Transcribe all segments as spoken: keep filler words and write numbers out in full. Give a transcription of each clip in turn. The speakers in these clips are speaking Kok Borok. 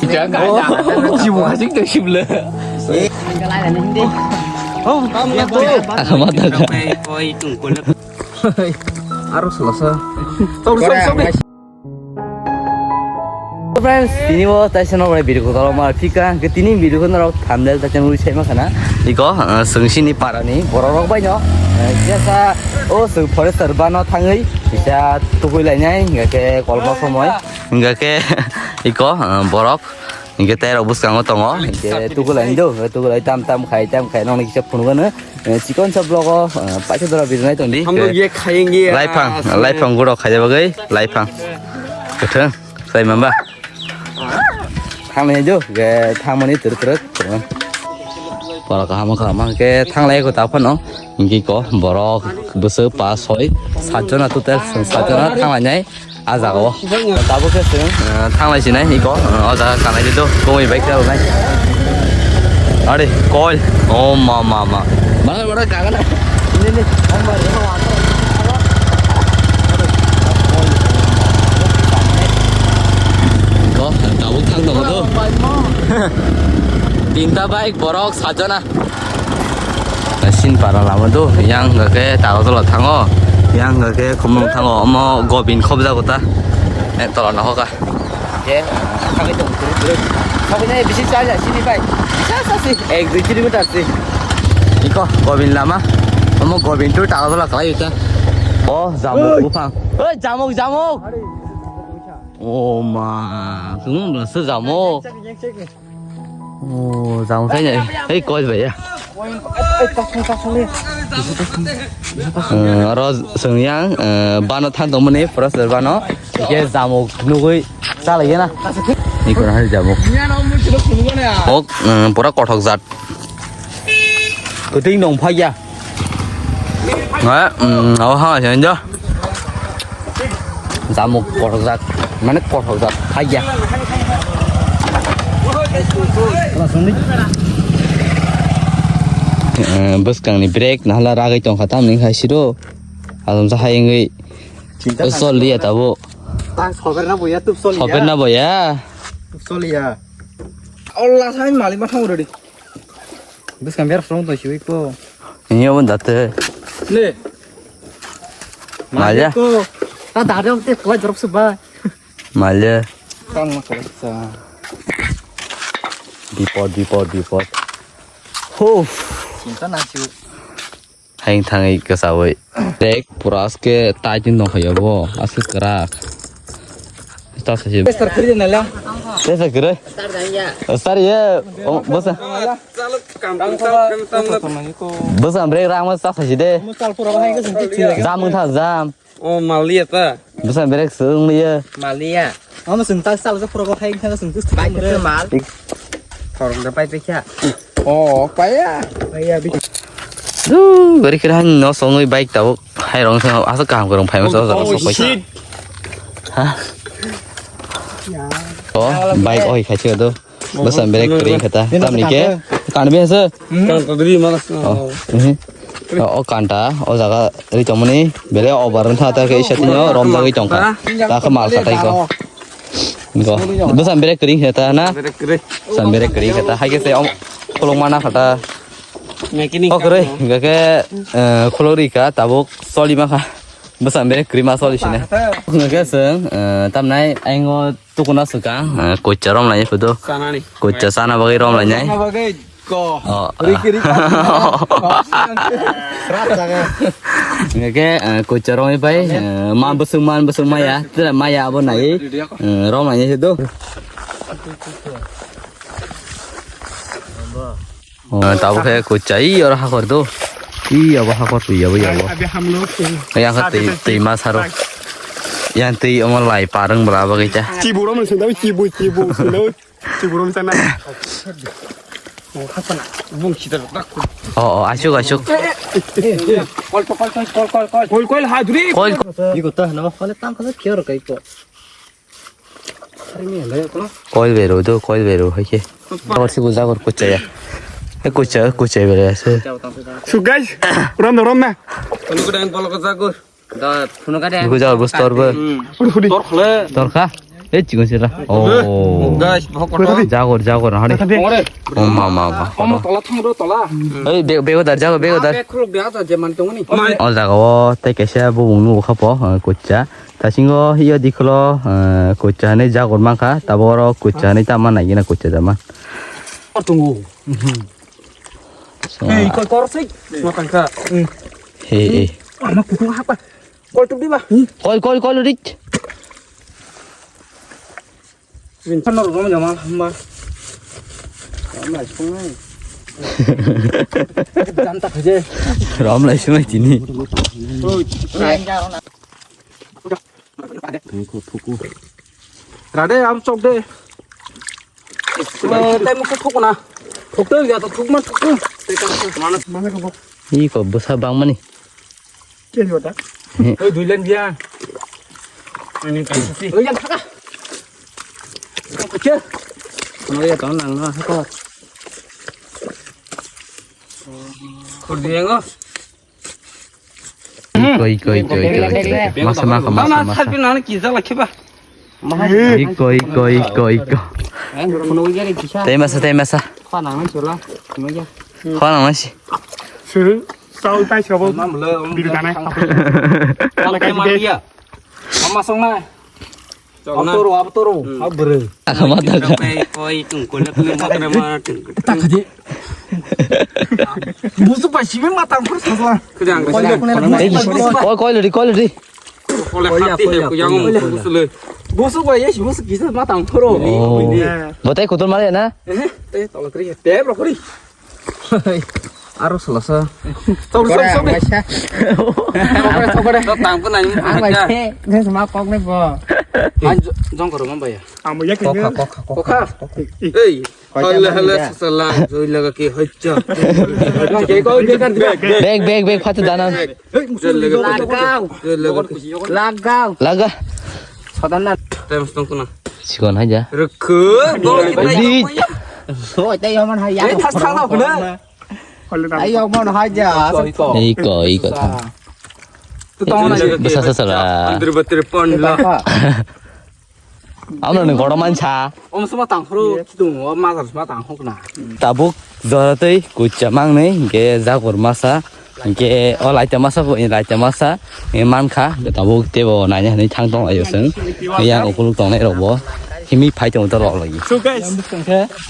Chibu kasik to sibla. Ako mata ka. Aro selasa. Friends, tini bo taisa norok video ko tolok ma phika, hwnkhe tini video ko norok thumbnail taisa nugwi sai ma khana. Iko, uh, swngsini parani borok rok bai no, uh, jesa o swng forester bano thangwi kisa tugui lainai, hingkhe kolba somoi, hingkhe iko, uh, borok, hingkhe tei rok bwskango tongo, hingkhe tugui lainai do, tugui lai tam tam khai, tam khai, nokni kisa phunugano. Eh, chikon sa vlog o, eh, paisa dora video nai tongdi. Hamno ye khayeng ye, Laifang, ah, laifang guro khaida bagwi, laifang. Kotha, sai mamba. Thang nai jo, ge thang mani tur tur. Pora kaham kaham ke thang lai ko ta phano. Ingi ko borok bwswk pa soi, sat jona total, sat jona thang lai nai. Ah, jaga o. Tabuk khe chwng, eh, thanglai sinai iko, eh, o jaga kanai di do, kongwi bai khe rwnai. Are, kol. Oh, ma, ma, ma. Mana, mana, kaga na. Ini, ini. Iko, tabuk thang tongo do. Tinta bike, borok, sajona. Sin para lama do, yang hwnkha khe Tagartala thango, yang hwnkha khe Khumulwng thango, omo Gobin khobjago ta, eh, tola no hoka. Khe, thangwi tong kuru kuru. Thangwi nai bisi cha ya, sini bai. Bisa sa si, ek dui kilometer si. Iko, Gobin lama. Omo Gobin to Tagartala kalai ta. Oh, jamuk buphang. Oi, jamuk, jamuk. Oh ma, kung bla se jamuk. Oh, jang sai nai. Hei, koi bai ya. Eh, aro chwng yang, eh, bano thang tongmani, pura ser bano. Ke jamuk nugui chalai na. Ni kono hai jamuk. Ok, eh, pura kothok jat. Kuting nong phai ya. Ha, mm, oh, ha, jangan jo. Jamuk kothokjak, mane kothokjak, phaiya. Eh, bwskangni brake nahala ragwi tongkha tamni khai siro. Asomsa hai wngwi. Chinta Sol liya tabo. Tang sober na boya, tup sol liya. Sober na boya. Tup sol liya. Allah sai malik ma thang ready. Bwskang berap song to siwi ko. Ini apa date? Le. Malya. Ko. Ta dare te ko drop se ba. Malya. Tang ma ko sa. Bipod, bipod, bipod. Ho. Chinta na siwi. Haing thangwi kwchawi. Dek pura aske tai tin dong khayo bo. Aske kwrak. Ta sa si. Tester kri na la. Tester kri. Star ya. Star ya. Oh, bosa. Bosa brek rang mas ta sa si de. Jam wng tha jam. Oh, maliya ta. Bwsa berek swng liya. Maliya. Ano swng ta sal sa pura ko khai khang swng tu. Bai tu mal. Thorong da pai pekya. Oh, paya. Paya bi. Du, beri kira han no songoi bike tau. Hai rong sa asa kaham korong phai masa asa sok pai. Ha? Oh, bike oi khai do. Bwsa berek kring khata. Tamni ke? Kan be asa? Kan kadri malas. Oh. Mhm. O, o kanta, o jaga ri tongmani, bele over wngkha ta khe isa tino romjagwi tongkha. Ta khe mal khatai ko. Ko. Bwsa berek kring khata na? Bwsa berek kring khata. Hai khe se om khulok mana khata. Mechanic. O kwrwi, hingkha khe, eh, khulok ri kha, tabuk choli ma kha. Bwsa berek kwrwi ma choli sine. Hingkha khe chwng, eh, tamnai aingo tukuna swkang, eh, koicha rom lainai photo. Chanani. Koicha chana bagwi rom lainai. Chana bagwi ko. Oh. Ri kiri ka. Rat jaga. Hingkha khe, eh, koicha romwi bai, eh, ma bwswk man bwswk maya, tira maya abo nai, eh, rom lainai photo. Oh, tabuk khe koicha, ii, oro hakor do. Ii, abo hakor twi, abo, abo. Abi hamlo. Yang khe twi, twi ma saro. Yang twi omo lai parwng bwla bagwi cha. Chibu ro mani sundao, chibu, chibu, sundao. Chibu ro mani sana. Oh, asuk, asuk. Kol, kol, kol, kol, kol, kol. Kol, kol, ha, duri. Kol. Iko ta, no, kole tam kole kyo ro kai ko. Koil beru do, koil beru hai khe. Abor si bujagor kuchaya. E kucha, kuchai beru ase. So guys, rom na, rom na. Bujagor bus tor bo. Tor khle. Tor kha. Eh, chikon sira. Oh. Guys, bhok kotor. Jagor, jagor, hari. Ore. Oh, ma, ma, ma. Omo tola thang ro tola. Ei, be-, bego dar, jagor, bego dar. Bag khuluk de ata je man tongni. O jaga o tei kaisa bubung nugo kha po, eh, kucha. Tasingo iyo dikhulo, eh, kucha hinui jagor mankha. Tabo oro kucha hinui tamo naigina kucha jama. Tongo. So, ei, koi kor sei. Ma tangkha. He, he. Ama kutung hapa. Kol tup di ba. Kol, kol, kol, rit. Min chano rom jama hamba. Rom lai sungai. Jam tak je. Rom lai sungai tini. Oi. Tengko thuku. Rade am chok de. Tei mukhe thok na. Thok de ya to thok ma thok. Mana mana ko. Iko bwsa bangmani. Ke jota. Oi dui len dia. Ani kan si. Oi yang thaka. Oke. Kono ya to nang na ko. Kor dia ngo. Iko, iko, iko, iko, iko. Masa, masa, masa, masa. Iko, iko, iko, iko. Tei masa, tei masa. Khana nang si. Sir, saul tai sabo. Biri tanai. Mama song na. Abtoro, abtoro, abtoro. Akama taka. Koi tung koi tung koi tung. Tak aja. Musuh pasti memang matang terus masalah. Kejang. Koi, koi lori, koi lori. Kole hati he kuyang musuh le. Musuh koi yes musuh kisah matang terus. Oh. Botai kotor mare na? Eh, teh tolak ri. Teh rokori. Aro salasa. Sok sok sok. Sok sok sok. Sok sok sok. Sok tang pun nang. Ang bai the, ne sama kok ne bo. Ang jong koro man bai ya. Ang bai ya. Kokha kokha kokha. Ei. Hala hala sasala joi laga ke hojja. Bag bag bag phatu dana. Lagao. Lagao. Laga. Sadanna. Time stong kuna. Sikon haja. Rukhu. Di. Oi, tei yaman hai ya. Ei, thas thang na kuna. Ai, yaman hai ja. Iko, iko, tha. Tu tong na. Basa sasala. Andir batir pon la. Amno ni goro mansa. Om suma tang phro, tu o ma suma tang hok na. Tabuk jora tei kucha mang nei, ge jagor masa. Hingke o laita masa bo, laita masa, e, mankha, tabuk tebo naina hinui thang tong laio chwng. Yang ukuluk tongnai rok bo, himui phai tongo to rok lagi. So guys.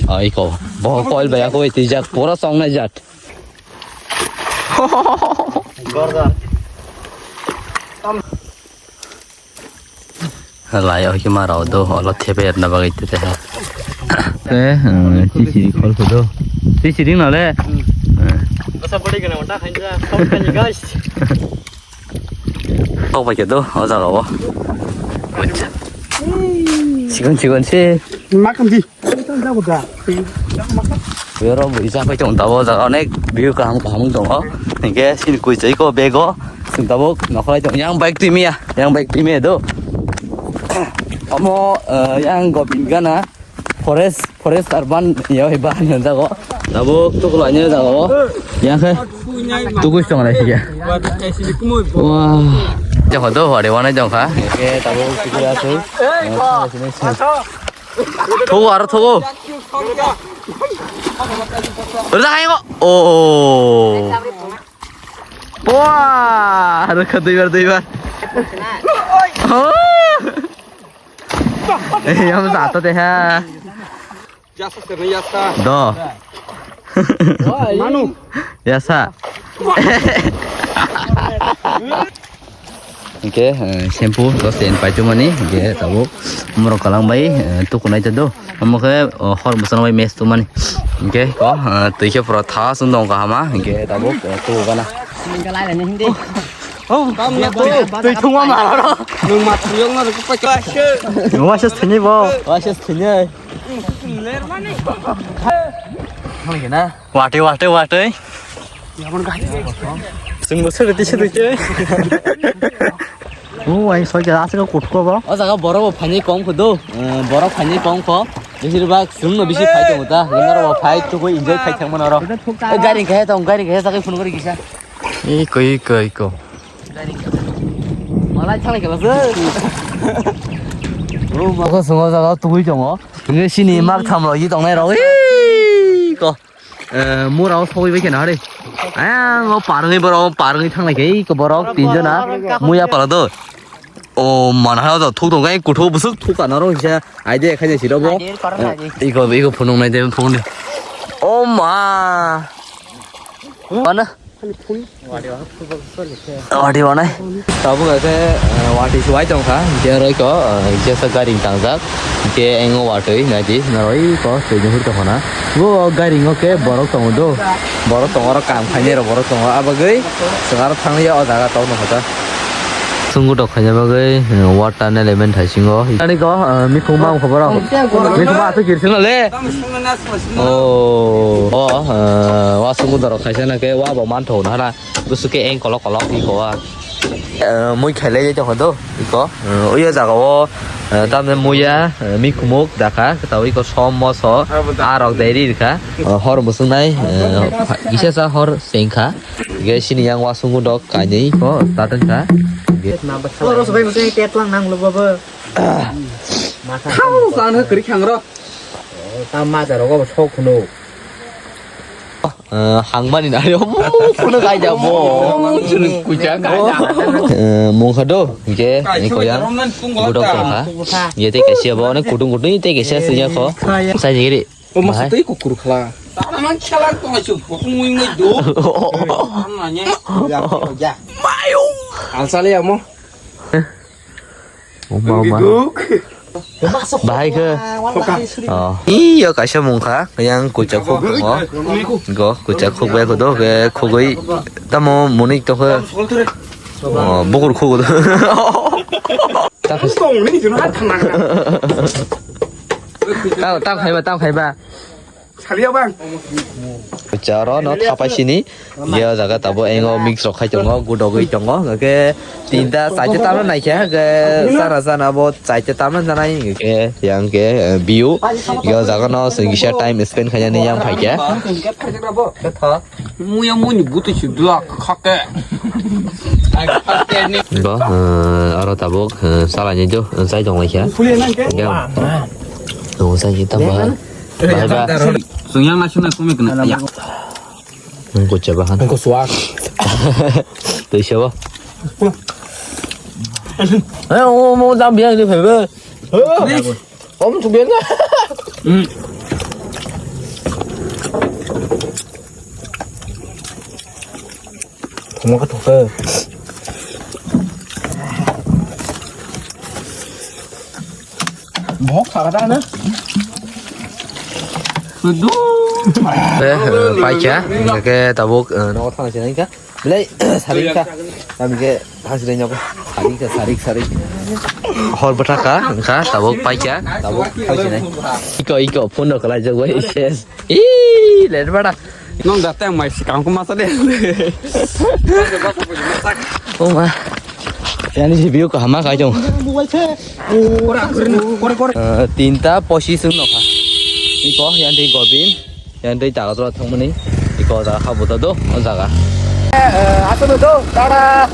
O iko, bo koil bai ako twijak, pura songnai jat. Lai o hima rao do, olo thepe erna bagwi te te ha. Te, eh, chisiri khol khudo. Chisiri no le? Basa body gana wata khainja, khol khainja, guys. Tok bai ke do, o jaga o. Acha. Chikon chikon se. Makam di. Bero bui chapai tong tabo jaga onek view kaham kaham tongo. Hingke sini kui chai ko bego. Sing tabo nokhoroi tong yang bike timi ya, yang bike timi do. Omo, eh, yang Gobind gana forest, forest urban ya hebat jago. Tabo tukul anya jago. Yang ke tukus tong lai ya. Wah. Jong do hore wana jong kha. Oke, tabo tukul asu. Thogo aro thogo. Rwjak hai bo. Oh. Wah, rwkha duibar duibar. Oh. Eh, yang satu deh ha. Yasa sini yasa. Do. Manu. Yasa. Hingke, eh, shampoo dos ten paitwmani, hingke tabuk morok kalang bai, eh, tukunai ta do. Omo khe, oh, hor bwsano bai match tongmani. Hingke ko, eh, twi khe pura tha chwng tong kahama, hingke tabuk, eh, tuku gana. Twi thwngma mala ro. Nwng ma thwiyong no rwkhe paikha. Nwng waisa thwini bo. Waisa thwini. Thangkhe na. Watwi, watwi, watwi. Chwngbo swrwtwi, swrwtwi. O, ai, soi khe aswk kuthuko bo. O jaga borok bo phainai kom kho do. Eh, borok phainai kom kho. Besir bak chwngno bisi phai tongo ta. Lemar bo phai, tugui enjoy khai thang mano oro. Eh, gari khe tong, gari khe tagwi phone gori kisa. Iko, iko, iko. Malai thalai khe bas. Ako sungo jaga tugui tongo. Nge sini mak tham rok yi tongnai rok. Hei, ko. Eh, mura o sogwi bai khe na re. Ang o parngi borok, parngi thanglai khe, ko borok tin jona. Muya pala do. O man ha do thuk tong kai kuthuk busuk thuk kana rok se. Ai de khai de siro bo. Iko, iko phunung nai de phung de. O ma. Mana? Wati wanai. Tabuk khe, eh, wati suwai tongkha, je roi ko, eh, je sa gari tangjak, je engo watwi naidi, naroi ko, twi nuhur tongkha na. Bo gari ngo khe borok tongo do, borok tongo, oro kam khainai rok borok tongo, abagwi swkaro thangya o jaga tok nokha ta. Sungu tok khaina bagwi, eh, water ni element hai singo. Ani ko, eh, mikhung ma khobor rok. Mikhung ma aswk kirsing le. Oh, oh, eh, wa sungu dorok khaisa na khe wa bo man thok na hana. Busu khe eng kolok kolok iko a. Eh, mui khailai tongkha do iko. Eh, uyo jaga o, eh, tamni muya, eh, mikhumuk dakha, kwtaui iko som moso, a rok dai ri rikha. Eh, hor musung nai, eh, kisa sa hor sengkha. Ge sini yang wasungo dok kainwi ko tatang kha. Ge Oro sabai musai tetlang nang lo baba. Masa Khau sana kri khang ro. Ta ma ta rogo sok khunu. Eh, hangmani na yo, mo, phone kai ja, mo. Chini kucha kai ja. Eh, mungkha do, je, ni ko yang, budok tong kha. Je te kasia bo, ne kutung kutung te kasia senya ko. Sai ni ri. O masa tei kukur khala. Tanaman khala to chu pokmui mui do. Amanya. Mayo. Alsale amo. Uma, uma. Bahai khe. Oh. Iyo kaisa mungkha, yang kucha khuk tongo. Go, kucha khuk bai khudo, ke khugui tamo munik tokhe. Oh, bukur khuk. Tao, tao khaiba, tao khaiba. Salia bang. Charo no thapai sini. Ye jaga tabo engo mix rok khai tongo, gudogwi tongo. Ke tinta chaita tamna naikhe, ke sana sana bo chaita tamna janai. Ke yang ke, eh, view. Ye jaga no singisa time spend khaina ni yang phaikhe. Muya muni butu si dua khake. Go, eh, aro tabuk, eh, salai ni jo, eh, sai tong laikha. Go. Tong sai kita bah. Bahai ba. Sungyang na suna kumi kena. Ya. Nang kucha bahan. Nang kusuak. Tui siapa? Eh, oh, mau jam biang di phai ba. Om tu biang. Hmm. Thoma ka thokhe. Bok kha ta na. Kudu. Eh, paikha, ke tabuk, eh, no thang sini ka. Belai, sarik ka. Kami ke thang sini nyok. Sarik ka, sarik, sarik. Hor bwthaka, wngkha, tabuk paikha, tabuk thang sini. Iko, iko, phone no kalai jagoi, yes. Ih, let bada. Nong da tang mai sikang ko masa de. Oh ma. Yani si view kaham kha jong. Eh, tinta pochis wng nokha. Iko, yan tei Gobin, yan tei jaga jora thangmani. Iko jaga kha buta do, o jaga. Eh, eh, asal do, tada.